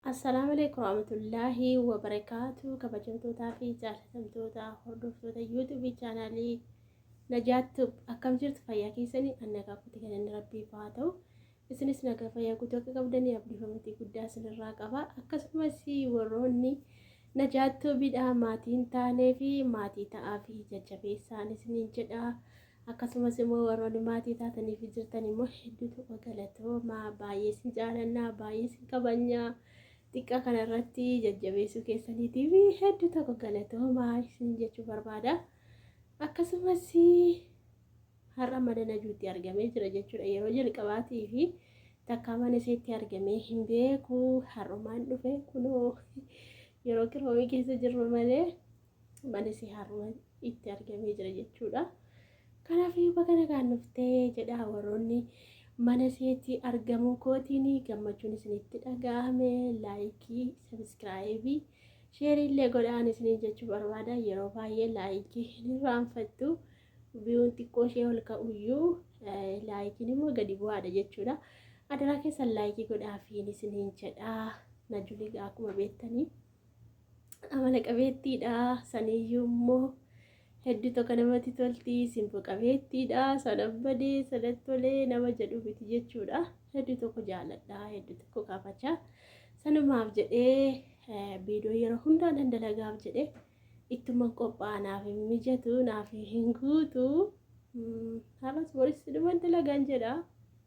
Assalaamu alaikum warahmatullaahi wabarakaatu kabajamtootaa fi jaalatamtoota hordoftoota yuutuubii chaanaalii Najaat akkam jirtu fayyaa keessanii an nagaa kooti galanni rabbiif haa ta'u isinis nagaa fayyaa guutuu akka qabdanii abdii amantii guddaa isinirraa qaba akkasumas warroonni Najaat Tuubiidha maatii hin taanee fi maatii ta'aa fi jajjabeessaan isiniin jedha akkasumas immoo warroonni maatii taatanii fi jirtan immoo hedduu tokko galatoomaa baay'ee isin jaalannaa baay'ee isin kabajnaa xiqqaa kanarratti jajjabeessuu keessaniitiif hedduu tokko galatoomaa isin jechuu barbaada. Akkasumas har'a mana Najuutti argamee jira jechuudha yeroo jalqabaatii fi takkaa mana isheetti argamee hin beeku har'umaan dhufe kunoo yeroo kiroomii keessa jirru malee mana ishee har'uma itti argamee jira jechuudha. Kanaaf baga nagaan dhuftee jedha warroonni mana isheetti argamuu kootiin gammachuun isinitti dhaga'ame laayikii sabiskiraayibii sheerii illee godhaan isiniin jechuu barbaada yeroo baay'ee laayikii hin irraanfattu biyyoon xiqqoo ishee ol ka'uyyuu laayikiin immoo gadi bu'aadha jechuudha. Adaraa keessan laayikii godhaafiin isiniin jedha. Najuun egaa akkuma beektanii amala qabeettiidha. Saniyyuu immoo hedduu tokko namatti tolti simbo qabeettiidha. Sana badee sana tolee nama jedhu miti jechuudha. Hedduu tokko jaaladha. Hedduu tokko kafacha. Sanumaaf jedhee viidiyoo yeroo hundaa nan dalagaaf jedhee ittuman qophaa'a naaf hin mijatu naaf hin guutu. Har'as boris dhuman dalagaan jedha.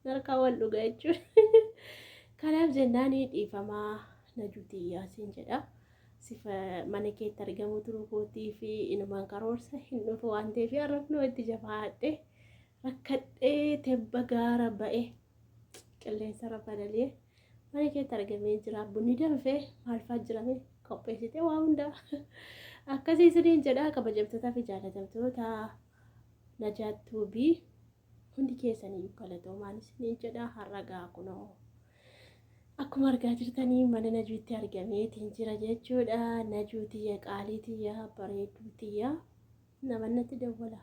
Harkaa wal dhuga jechuudha. Kanaaf jennaan dhiifamaa Najuutiyyaa siin jedha. Sifa mana keetti argamuu turuu kootii fi inumaan karoorsa hin dhufu waan ta'eef har'afnoo itti jabaadhe rakkadhee tebba gaara ba'e qilleensarra balali'ee mana keetti argamee jira. Bunni danfee maal fa'aa jirame qopheessite waa hundaa. Akkasii isiniin jedha kabajamtootaa fi jaalatamtoota Najaat Tuubii hundi keessaniyyuu galatoomaan isiniin jedha har'a gaa kunoo. Akkuma argaa jirtanii mana Najuutti argameetiin jira jechuudha. Najuu tiyya qaalii tiyya bareedduu tiyya nama natti dawwala.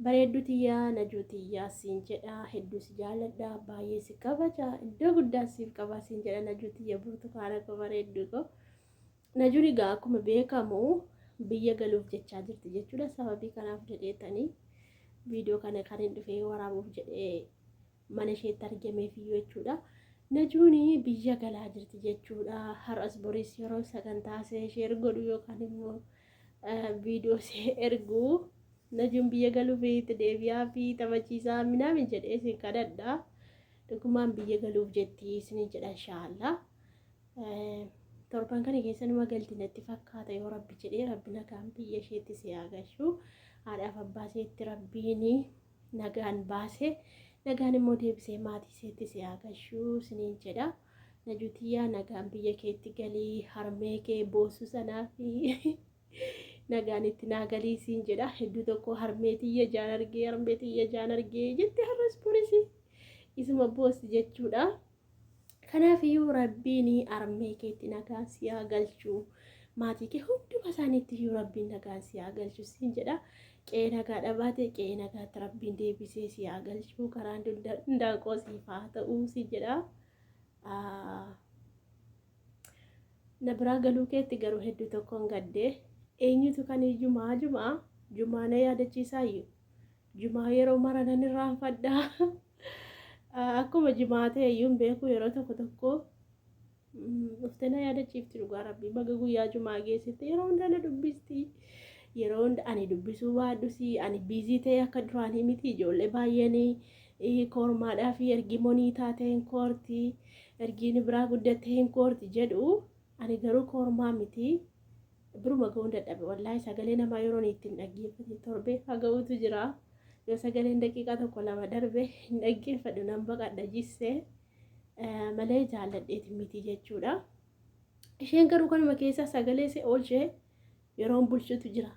Bareedduu tiyya Najuu tiyya siin jedha hedduu si jaalladha baay'ee si kabaja iddoo guddaa siif qaba siin jedha Najuu tiyya burtukaana koo bareedduu koo. Najuun egaa akkuma beekamu biyya galuuf jechaa jirti jechuudha. Sababii kanaaf jedheetanii viidiyoo kana kan hin dhufee waraabuuf jedhee mana isheetti argameef iyyuu jechuudha. Najuun biyya galaa jirti jechuudha. Har'as boris yeroo sagantaa ishee sheer godhu yookaan immoo viidiyoo ishee ergu Najuun biyya galuuf itti deebi'aa fi taphachiisaa minaamin jedhee isin kadhadha. Dhugumaan biyya galuuf jetti isin jedha inshaallah. Torban kana keessa numa galti natti fakkaata yoo rabbi jedhee rabbi nagaan biyya isheetti si haa galchu. Haadhaaf abbaa isheetti rabbiin nagaan baase nagaan immoo deebisee maatii isheetti si haa galchu isiniin jedha. Najutiyyaa nagaan biyya keetti galii harmee kee boossu sanaa fi nagaan itti naa galii siin jedha. Hedduu tokko harmee tiyya jaan argee harmee tiyya jaan argee jette har'as boris isuma boossi jechuudha. Kanaaf iyyuu rabbiin harmee keetti nagaan si haa galchu. Maatii kee hunduma isaaniitti iyyuu rabbiin nagaan si haa galchu siin jedha. Qe'ee nagaa dhabaate qe'ee nagaatti rabbiin deebisee si haa galchu. Karaan indaanqoo siif haa ta'u siin jedha. Na biraa galuu keetti garuu hedduu tokkoon gaddee. Eenyutu kan jumaa jumaa jumaa na yaadachiisaayyuu. Jimaa yeroo mara nan irraanfadha. Akkuma jimaa ta'e iyyuu hin beeku yeroo tokko tokko dhuftee na yaadachiifti dhugaa rabbii baga guyyaa jumaa geessite yeroo hunda na dubbisti. Yeroo hunda ani dubbisuu baadhus ani biizii ta'e akka duraanii miti ijoollee baay'een koormaadhaa fi ergii monii taatee hin koorti ergiin biraa guddattee hin koorti jedhu ani garuu koormaa miti. Biruma ga'uun dadhabe wallaahi sagalee namaa yeroon itti hin dhaggeeffatin torbee faga'uutu jira. Yoo sagaleen daqiiqaa tokko lama darbe hin dhaggeeffadhu nan baqadha jissee malee jaalladheeti miti jechuudha. Isheen garuu kanuma keessaa sagalee ishee oolchee yeroon bulchutu jira.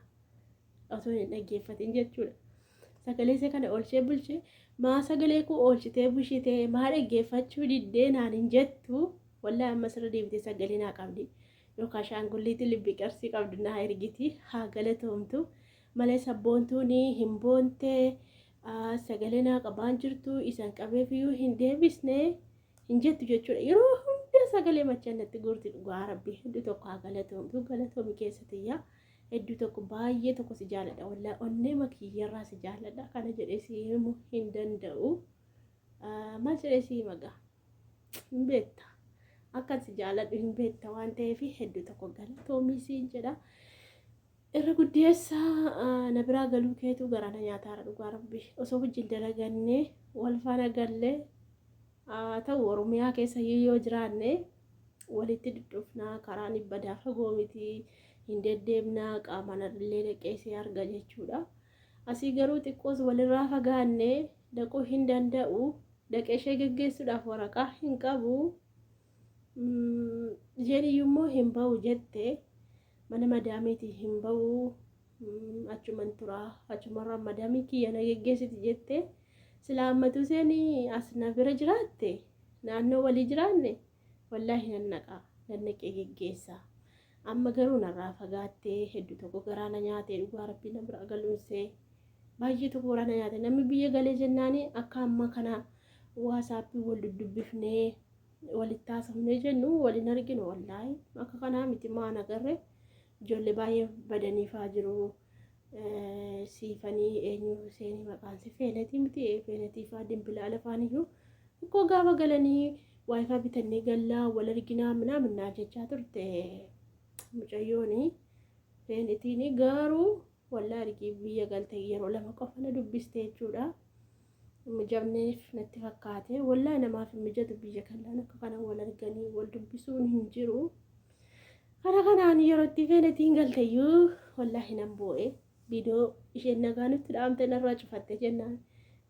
Osoo hin dhaggeeffatin jechuudha. Sagalee ishee kana oolchee bulche maa sagalee koo oolchitee bushitee maa dhaggeeffachuu diddee naan hin jettu wallaahi ammas irra deebitee sagalee naa qabdi. Yookaan ashaangulliitii libbi qarsii qabdu naa ergiti haa galatoomtu malee sabboontuun hin boonte sagalee naa qabaan jirtu isan qabeefiyyuu hin deebisne hin jettu jechuudha. Yeroo hunda Sagalee machaan natti guurti dhugaa rabbi hedduu tokko haa galatoomtu galatoomi keessatiyyaa hedduu tokko baay'ee tokko si jaaladha wallaahi onnee makiyyarraa si jaaladha kana jedhee si himuu hin danda'u. Maal jedhee si hima gaa hin beekta akkan si jaaladhu hin beekta waan ta'eef hedduu tokko galatoomii siin jedha. Irra guddeessa na biraa galuu keetu garaa na nyaataara dhugaa rabbi osoo wajjin dalagannee wal faana gallee haa ta'u Oromiyaa keessa yoo jiraanne walitti dhudhufnaa karaan badaa fagoo miti hin deddeemnaa qaamaan illee dhaqee si arga jechuudha. Asii garuu xiqqoos walirraa fagaanne dhaquu hin danda'u dhaqee ishee geggeessuudhaaf waraqaa hin qabu. Isheen iyyuu immoo hin ba'u jette mana madaamiitii hin ba'u achuman tura achumarraa madaamii kiyya na geggeessiti jette silaa ammatu isheen as na bira jiraatte naannoo walii jiraanne wallaahi nan naqa nan naqee geggeessa amma garuu narraa fagaattee hedduu tokko garaa na nyaatee dhugaa rabbii na bira galuunsee baay'ee tokko garaa na nyaate namni biyya galee jennaani akka amma kana waasaappii wal duddubbifnee walitti haasofnee jennu waliin arginu wallaahi akka kanaa miti maan agarre ijoollee baay'ee badaniifaa jiru siifanii eenyu seenii maqaan si feenetii miti feenetii faa dimbilaala faaniyyuu ikkoo gaafa galanii waayifaa bitannee gallaa wal arginaa minaaminaa jechaa turte mucayyooni feenetiin garuu wallaahi argii biyya galte yeroo lama qofa na dubbiste jechuudha. Mijamneef natti fakkaate wallaahi namaaf hin mijatu biyya kanaan akka kana wal arganii wal dubbisuun hin jiru. Kana kanaan yeroo itti feenetiin galteyyuu wallaahi nan boo'e viidiyoo isheen nagaa nutti dhaamte narraa cufatte jennaan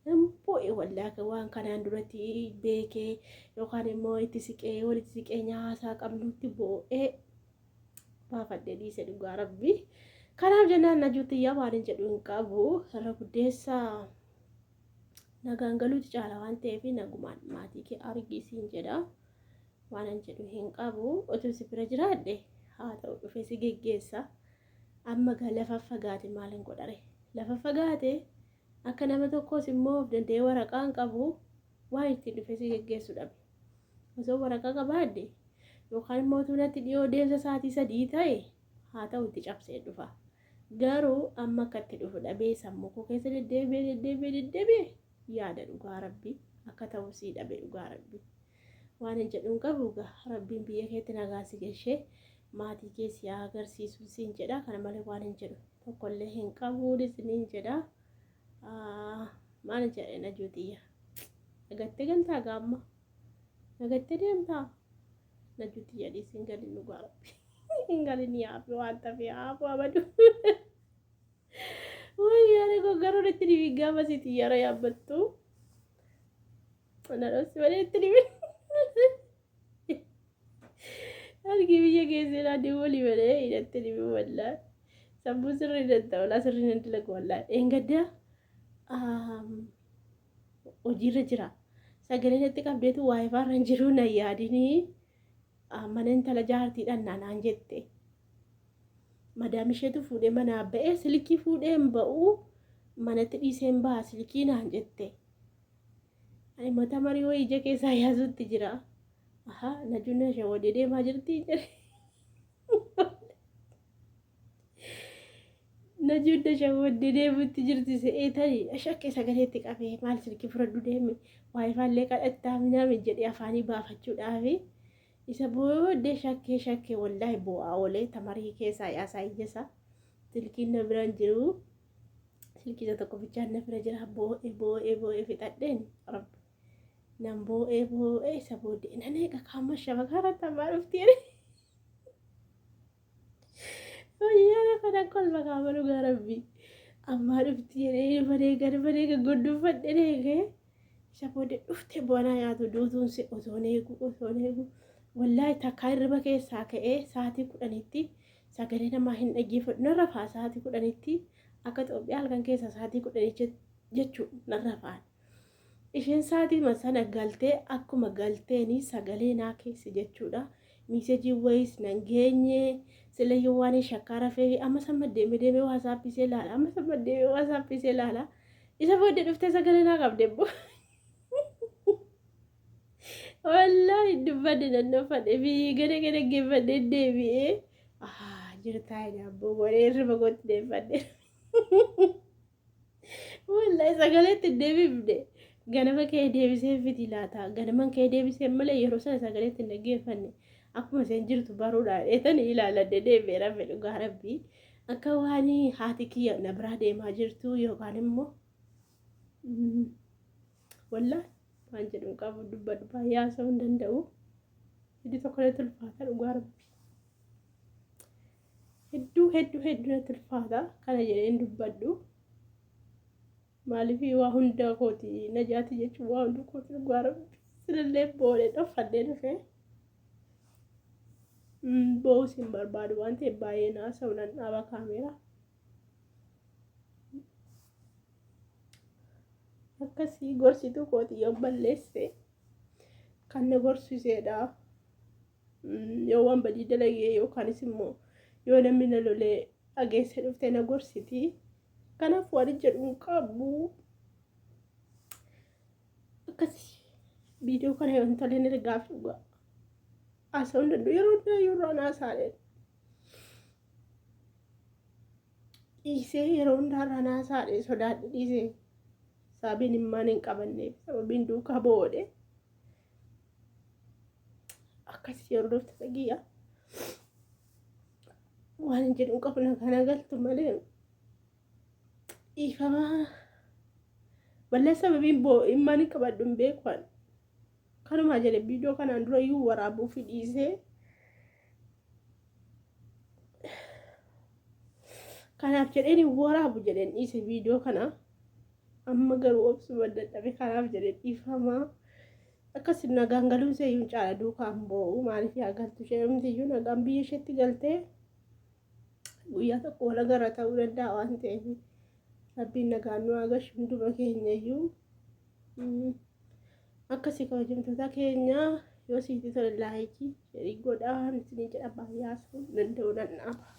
nan boo'e wallaahi waan kanaan duratti beekee yookaan immoo itti siqee walitti siqee nyaasaa qabnutti boo'ee baafadhee dhiise dhugaa rabbi. Kanaaf jennaan najuutti yaa waan hin jedhu hin qabu irra guddeessa nagaan galuuti caala waan ta'eef nagumaan maatii kee argii siin jedha. Waan an jedhu hin qabu utuu si bira jiraadhe haa ta'u dhufee si geggeessa. Amma gaa lafa fagaate maalin godhare lafa fagaate akka nama tokkoos immoo of danda'ee waraqaa hin qabu waan ittiin dhufee si geggeessu dhabe. Osoo waraqaa qabaadhe yookaan immoo utuu natti dhiyoo deemsa sa'aatii 3 ta'e haa ta'u itti cabsee dhufa. Garuu amma akka itti dhufu dhabee sammuu koo keessa deddeebi'ee deddeebi'ee deddeebi'ee yaada dhugaa rabbi akka ta'u sii dhabe dhugaa rabbi. Waan hin jedhu hin qabu egaa rabbiin biyya keetti nagaa si gashee maatii kee si haa agarsiisu siin jedha kana malee waan hin jedhu tokkollee hin qabu isiniin jedha. Maal jedhe najuu xiyya. Nagattee galtaa gaamma. Nagattee deemtaa. Najuu xiyya dhiisi hin galin dhugaa rabbi. Hin galin yaafi waan tafe yaafu abadu. Wayyaane koo garuu itti dhibi gaafa si xiyyaara yaabbattu. Na dhossi malee itti dhibi. Argi biyya keessee naa deemuu malee hidhatte dhibi wallaahi. Sammuu sirrii danda'u laa sirrii nan dalagu wallaahi. Dheengaddaa hojiirra jira. Sagalee natti qabdeetu waayifaa irra hin jiru na yaadinii mana intala jaartiidhaan naanaan jette. Madaam isheetu fuudhee manaa ba'ee silkii fuudhee hin ba'u manatti dhiisee hin ba'a silkii naan jette. Ani mata marii wayii ija keessaa yaasutti jira. Ahaa najuun na shawadee deemaa jirti jedhe. Najuun na shawadee deemutti jirti se'ee tarii shakkee sagaleetti qabee maal silkii fudhadhu deemi waayifaallee kadhattaa minaami jedhee afaanii baafachuudhaafi isa booddee shakkee shakkee wallaahi boo'aa oolee tamarii keessaa yaasaa ijjasaa silkiin na biraan jiru. Silkii isa tokko bichaan na bira jira boo'ee boo'ee boo'ee fixadheen rabbi nan boo'ee boo'ee isa booddee nan eega kaamma shabakaa irratti ammaa dhufti jedhe. Wayyaana kana kolfa kaama dhugaa rabbi ammaa dhufti jedhee dhufan eega dhufan eega gudduufadhe eegee isa booddee dhufte bonaa nyaatu duutuun si osoon eegu osoon eegu wallaahi takkaa hirriba keessaa ka'ee sa'aatii 10tti sagalee namaa hin dhaggeeffadhu nan rafaa sa'aatii 10tti akka Itoophiyaa halkan keessa sa'aatii 10 jechuun nan rafaan. Isheen sa'aatii sana galtee akkuma galteeni sagalee naa keesse jechuudha. Miisejiin wayiis nan geenye silayyuu waan hin shakkaa rafee amma samma deemee deemee waasaappii ishee ilaala amma samma deemee waasaappii ishee ilaala. Isa booddee dhuftee sagalee naa qabde. Wallaahi dubbadhe nan dhoofadhe fiigee dhaqee dhaggeeffadhee deebi'ee jirtaa jedhe abboo godhee hirriba kootti deeffadhe. Wallaahi sagaleetti hin deebifne. Ganama ka'ee deebisee fiti laata. Ganaman ka'ee deebisee malee yeroo sana sagaleetti hin dhaggeeffanne. Akkuma isheen jirtu baruudhaan eetanii ilaaladhe deebi'ee rafe dhugaa rabbii. Akka waan haati kiyya na biraa deemaa jirtu yookaan immoo wallaahi waan jedhu hin qabu dubbadhu baay'ee haasa'uu hin danda'u. Hedduu tokko natti ulfaata dhugaa rabbi. Hedduu hedduu hedduu natti ulfaata kana jedheen dubbadhu. Maaliif waa hunda kooti najaati jechuun waa hunda kooti dhugaa rabbi. Sinillee boolee dhoffadhee dhufe. Boo'uus hin barbaadu waan ta'eef baay'ee naasa'u nan dhaaba kaameeraa. Akkasii gorsituu kooti yoo balleesse kan na gorsiseedha. Yoo waan badii dalagee yookaanis immoo yoo namni na lolee dhageesse dhuftee na gorsiti. Kanaaf waan jedhu hin qabu. Akkasii viidiyoo kana yoo hin toleen ergaaf dhugaa. Haasa'uu hin danda'u yeroo hundaa yeroo haasa'ee. Dhiisee yeroo hundaa irraa naasaadhe sodaadhe dhiisee sababiin immaan hin qabanneef sababiin duukaa boodhe akkasii hordoftoota kiyya waan hin jedhu qabu nagaa na galtu malee dhiifamaa wallee sababiin boo immaan hin qabadhu hin beeku ani. Kanumaa jedhe viidiyoo kanaan dura iyyuu waraabuufi dhiisee kanaaf jedheen hin waraabu jedheen dhiise viidiyoo kana. Amma garuu obsuma dadhabe kanaaf jedhee dhiifamaa. Akkas nagaan galuun ishee iyyuu caala duukaan boo'u maaliif yaa galtu ishee iyyuu nagaan biyya isheetti galtee guyyaa tokko wal agarra ta'uu danda'a waan ta'eef rabbiin nagaan nu haa gashu hunduma keenya iyyuu. Akkasii kabajamtoota keenya yoo siitti tole laayikii sheerii godhaa isinii jedha baay'ee haasa'uu danda'u nan dhaaba.